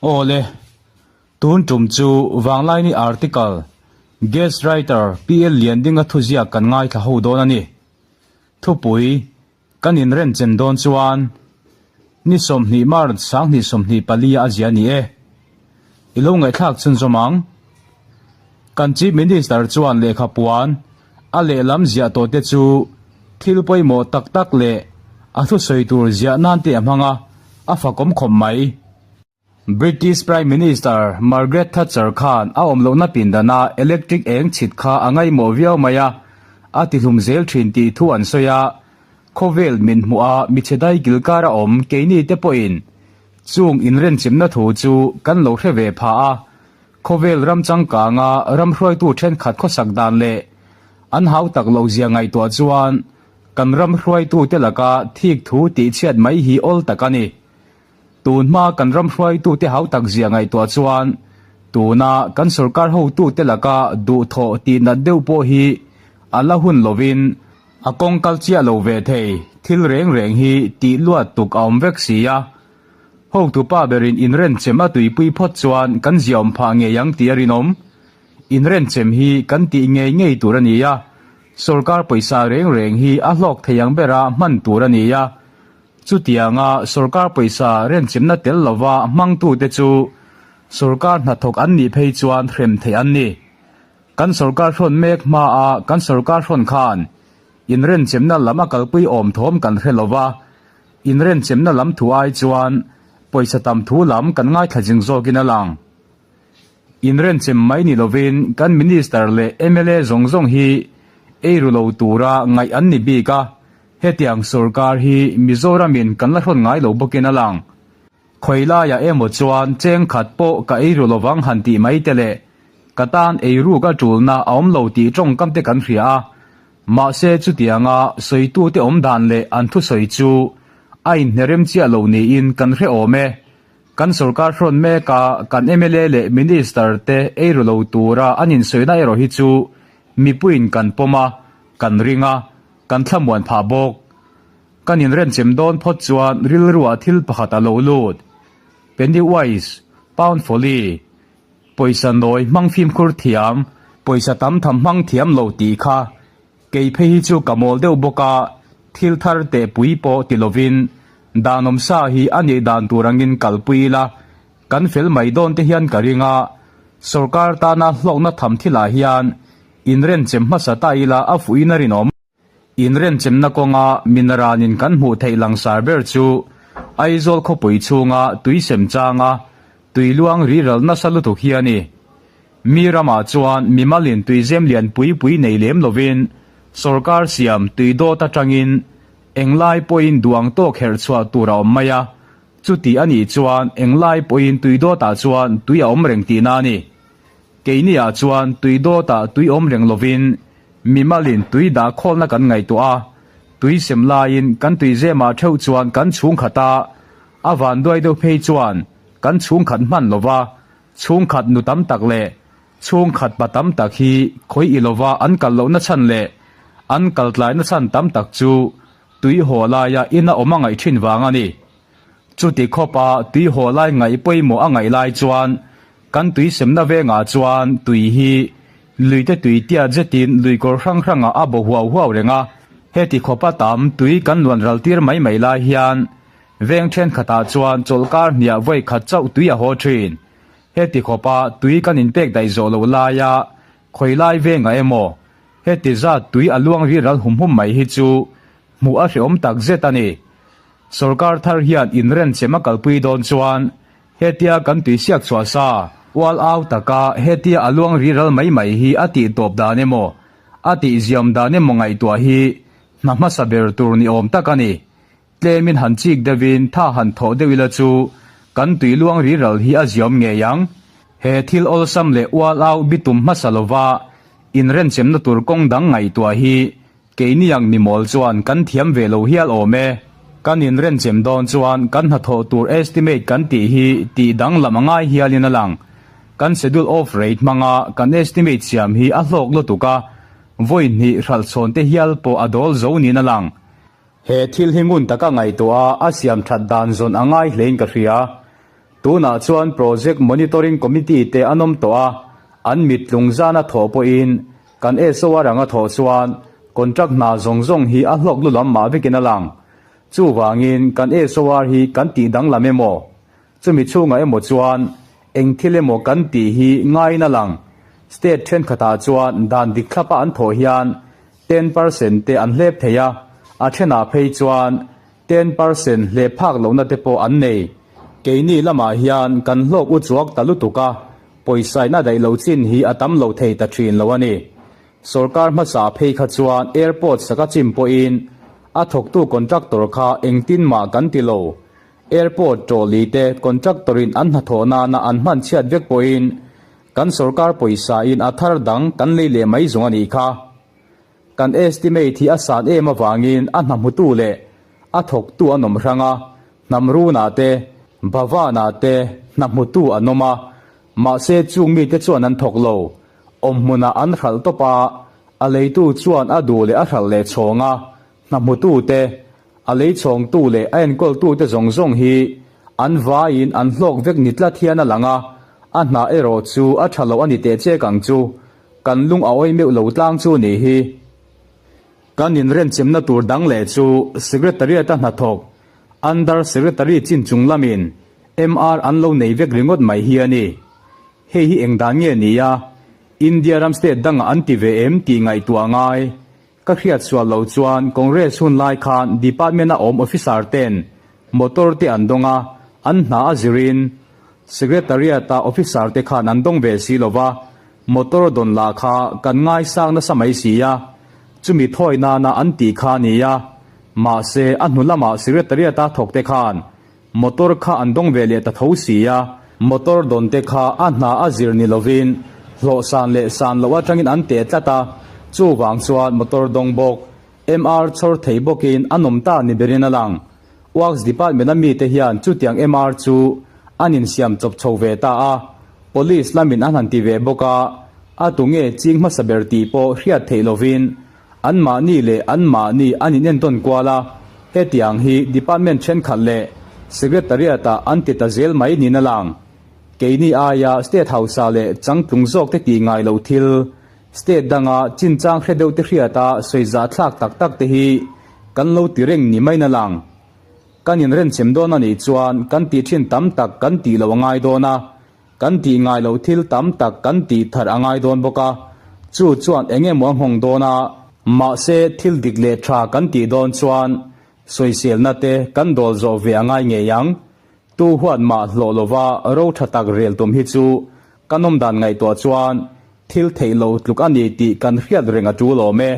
Aw le, tun tum chu Vanglaini article Guest writer PL Liandinga thuziak kan ngaithla ho dawn a ni. Thupui kan inrenchem dawn chuan ni 20 March 2024 a zia a ni e. I lo ngaihthlak chhunzawm ang. Kan Chief Minister chuan lehkha puan a lehlam ziah tawh te chu thil pawimawh tak tak leh a thusawi tur ziah nan te a hmang a, a fakawm khawp mai. British Prime Minister Margaret Thatcher khan a awm lohna pindana electric eng chhit kha a ngaihmawh viau mai a, a tihlum zel thin tih thu an sawi a, khawvel min hmuh a michhe dai kilkar a awm keini te pawhin chung inrenchimna thu chu kan lo hre ve phah a, Khawvel ram changkanga ram hruaitu thenkhat khawsak dan leh an hau tak lo zia ngaihtuah chuan kan ram hruaitute laka thik thu tihchhiat mai hi awl tak a ni. Tun hma kan ram hruaitute hau tak zia ngaihtuah chuan tuna kan sorkar hotute laka duhthawh tihnat deuh pawh hi a la hun lovin a kawng kal chiah lo ve thei thil reng reng hi tih luat tuk a awm vek si a. Hotupa berin inrenchem a tuipui phawt chuan kan ziaawm phah ngei ang tih a rinawm. Inrenchem hi kan tih ngei ngei tur a ni a, sorkar pawisa reng reng hi a hlawk thei ang bera hman tur a ni a. Chutianga sorkar pawisa renchemna tel lova hmangtute chu sorkar hnathawk an nih phei chuan hrem theih an ni. Kan sorkar hrawn mek hmaa kan sorkar hrawn khan inrenchemna lam a kalpui awm thawm kan hre lova, Inrenchemna lam thu ai chuan pawisa tam thu lam kan ngaithla zing zawkin a lang. Inrenchem mai ni lovin kan Minister leh mla zawng zawng hi eiru lo tura ngaih an ni bik a, hetiang sorkar hi Mizoramin kan la hrawn ngai lo bawkin a lang. Khawilaiah emaw chuan cheng khat pawh ka eiru lovang han tih mai te leh ka tan eiruk a tulna a awm lo tih tawngkam te kan hria a, Mahse chutianga sawitute awm dan leh an thusawi chu a inhnerem chiah lo niin kan hre awm e. Kan sorkar hrawn meka kan mla leh Minister te eiru lo tura an insawina erawh hi chu mipuiin kan pawm a, kan ring a, kan thlamuan phah bawk. Kan inrenchem dawn phawt chuan rilruah thil pakhat a lo lut. Pennywise, Pound Folly, Pawisa nawi hmang fimkhur thiam, pawisa tam tham hmang thiam lo tih kha kei phei hi chu ka mawl deuh bawk a, thil thar teh pui pawh ti lovin danawm sa hi a nih dan tur angin kalpui ila kan fel mai dawn te hian ka ring a, sorkar tana hlawkna tham thilah hian inrenchem hmasa ta ila a fuhin a rinawm. Inrenchemna kawnga minaranin kan hmuh theih langsar ber chu Aizawl khawpui chhunga tui sem changa tui luang riral nasa lutuk hi a ni. Mi ramah chuan mimalin tuizem lian pui pui nei lem lovin sorkar siam tui dawt atangin englai pawhin duang tawk herh chhuah tur a awm mai a, chuti a nih chuan englai pawhin tui dawtah chuan tui a awm reng tihna a ni. Keiniah chuan tui dawtah tui awm reng lovin Mimalin tui dah khawlna kan ngaihtuah a, tui sem laiin kan tui zemah theuh chuan kan chhungkhat a, a van duai deuh phei chuan kan chhungkhat hman lova, chhungkhat nu tam tak leh chhungkhat pa tam tak hi khawi i lova an kal lohna chhan leh an kal tlaina chhan tam tak chu tui haw laia ina awm a ngaih thin vang a ni. Chuti khawpa tui haw lai ngaih pawimawh a ngaih lai chuan kan tui semna vengah chuan tui hi luite tui tiat zetin luikawr hrang hrangah a bo huau huau reng a. Heti khawpa tam tui kan luan ral tir mai mai lai hian veng thenkhatah chuan chawlhkar hniah vawi khat chauh tui a haw thin. Heti khawpa tui kan inpek daih zawh loh laia khawi lai vengah emaw heti zat tui a luang ri ral hum hum mai hi chu hmuh a hreawm tak zet a ni. Sorkar thar hian inrenchem a kalpui dawn chuan hetia kan tuisiak chhuah sa ual au taka hetia a luang ri ral mai mai hi a tih tawp dan emaw, a tih ziam dan emaw ngaihtuah hi hna hmasa ber tur ni awm tak a ni. Tlemin han chik deuhin tha han thawh deuh ila chu kan tui luang ri ral hi a ziam ngei ang. He thil awlsam leh ual au bitum hmasa lova inrenchemna tur kawng dang ngaihtuah hi Keini ang mimawl chuan kan thiam ve lo hial awm e. Kan inrenchem dawn chuan kan hnathawh tur estimate kan tih hi tih danglam a ngai hialin a lang. Kan schedule of rate hmanga kan estimate siam hi a hlawk lutuk a, vawi hnih hralh chhawn te hial pawh a dawl zo niin a lang. He thil hi ngun taka ngaihtuah a a siam that dan zawn a ngai hlein ka hria. Tunah chuan Project Monitoring Committee te an awm tawh a, an mit tlung zana thawh pawhin kan SOR anga thawh chuan contract hna zawng zawng hi a hlawk lu lam mah vekin a lang. Chuvangin kan SOR hi kan tih danglam emaw, chumi chhungah emaw chuan eng thil emaw kan tih hi ngaiin a lang. State thenkhatah chuan dan dik thlapa an thawh hian 10% te an hlep thei a, a thenah phei chuan 10% hleh phak lohna te pawh an nei. Keini lamah hian kan hlawk u chuak ta lutuk a, pawisaina daih lo chin hi a tam lo thei ta thin lo a ni. Sorkar hmasa phei kha chuan airport saka chim pawhin a thawktu contractor kha engtin mah kan ti lo. Airport trolley te contractor in an hnathawh nana an hman chhiat vek pawhin kan sorkar pawisa in a thar dang kan lei leh mai zawng a nih kha. Kan estimate hi a san em avangin a hna hmutu leh a thawktu an awm hrang a, hnam runah te, Bhavan-ah te hna hmutu an awm a, mahse chung mite chuan an thawk lo. Awmhmunah an hralh tawp a, a leitu chuan a duh leh a hralh leh chhawng a, hna hmutu te, a lei chhawngtu leh a enkawltute zawng zawng hi an vaiin an hlawk vek ni tlat hian a lang a, a hna erawh chu a tha lo a ni teh chek ang chu. Kan lung a awi meuh lo tlang chu nih hi. Kan inrenchemna tur dang leh chu Secretariat-a hnathawk, Under Secretary chin chung lamin MR an lo nei vek ringawt mai hi a ni. Hei hi eng dan nge ni a, India ram state dangah an ti ve em tih ngaihtuah a ngai. Ka hriat sual lo chuan Congress hun lai khan Department-a awm officer ten motor te an dawng a, an hna a zirin Secretariat-a officer te khan an dawng ve si lo va, motor dawn lah kha kan ngaisang nasa mai si a, chumi thawi nana an tih kha a ni a. Mahse, a hnu lamah Secretariat-a thawk te khan Motor kha an dawng ve leh ta tho si a, motor dawn te kha a hna a zir ni lovin hlawh san leh san loh atangin an teh tlat a, chuvang chuan motor dawng bawk, MR chhawr thei bawkin a nawm ta ni berin a lang. Works Department a mite hian chutiang MR chu an insiam chawp chho ve ta a, Police lamin an han ti ve bawk a, a tunge ching hmasa ber tih pawh hriat theih lovin Anmahni leh anmahni an inentawn kual a, hetiang hi Department thenkhat leh Secretariat-ah an ti ta zel mai niin a lang. Keini aia State hausa leh changtlung zawkte tih ngai lo thil, State danga chinchang hre deuhte hriata sawi zahthlak tak tak te hi kan lo ti reng ni maiin a lang. Kan inrenchem dawn a nih chuan kan tih thin tam tak kan tih lo a ngai dawn a, Kan tih ngai loh thil tam tak kan tih thar a ngai dawn bawk a, chu chuan eng emaw a nghawng dawn a, mahse thil dik leh tha kan tih dawn chuan sawiselna te kan dawl zawh ve a ngai ngei ang. Tu huat mah hlawh lova ro tha tak rel tum hi chu kan awm dan ngaihtuah chuan thil theih lo tluk a ni tih kan hriat reng a tul awm e.